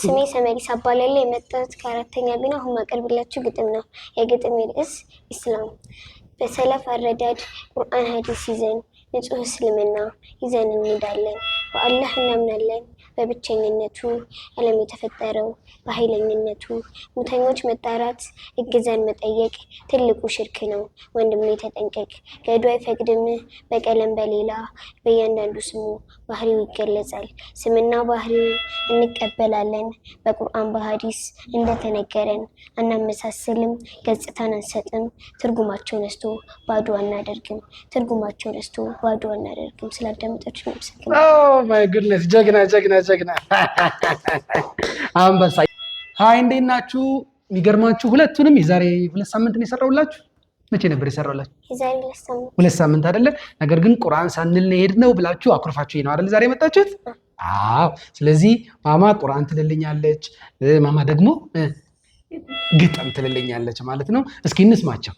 ስሜ ሰመሪስ እባላለሁ። የመጣሁት ከአራተኛ B ነው። አሁን ማቀርብላችሁ ግጥም ነው። የግጥም ርዕስ ኢስላም። በሰለፍ አረዳድ ቁርአን ሀዲስ ይዘን ንጹህ እስልምና ይዘን እንሄዳለን። በአላህ እናምናለን በብቸኝነቱ፣ ዓለም የተፈጠረው በኃይለኝነቱ። ሙተኞች መጣራት እገዛን መጠየቅ ትልቁ ሽርክ ነው። ወንድሜ ተጠንቀቅ። ገዱ አይፈቅድም በቀለም በሌላ፣ በእያንዳንዱ ስሙ ባህሪው ይገለጻል። ስምና ባህሪው እንቀበላለን በቁርአን በሀዲስ እንደተነገረን። አናመሳስልም፣ ገጽታን አንሰጥም፣ ትርጉማቸው ነስቶ ባዶ አናደርግም። ትርጉማቸው ነስቶ ባዶ አናደርግም። ስላዳመጣችሁ አመሰግናለሁ። Oh my goodness! ጀግና ጀግና ጀግና አንበሳ። Hi፣ እንዴት ናችሁ? የሚገርማችሁ ሁለቱንም የዛሬ 2 ሳምንት ነው የሰራሁላችሁ። መቼ ነበር የሰራሁላችሁ? የዛሬ 2 ሳምንት። 2 ሳምንት አይደለ? ነገር ግን ቁርአን ሳንል ነው የሄድነው ብላችሁ አኩርፋችሁ ነው አይደል ዛሬ የመጣችሁት? አዎ። ስለዚህ ማማ ቁርአን ትልልኛለች፣ ማማ ደግሞ ግጥም ትልልኛለች ማለት ነው። እስኪ እንስማቸው።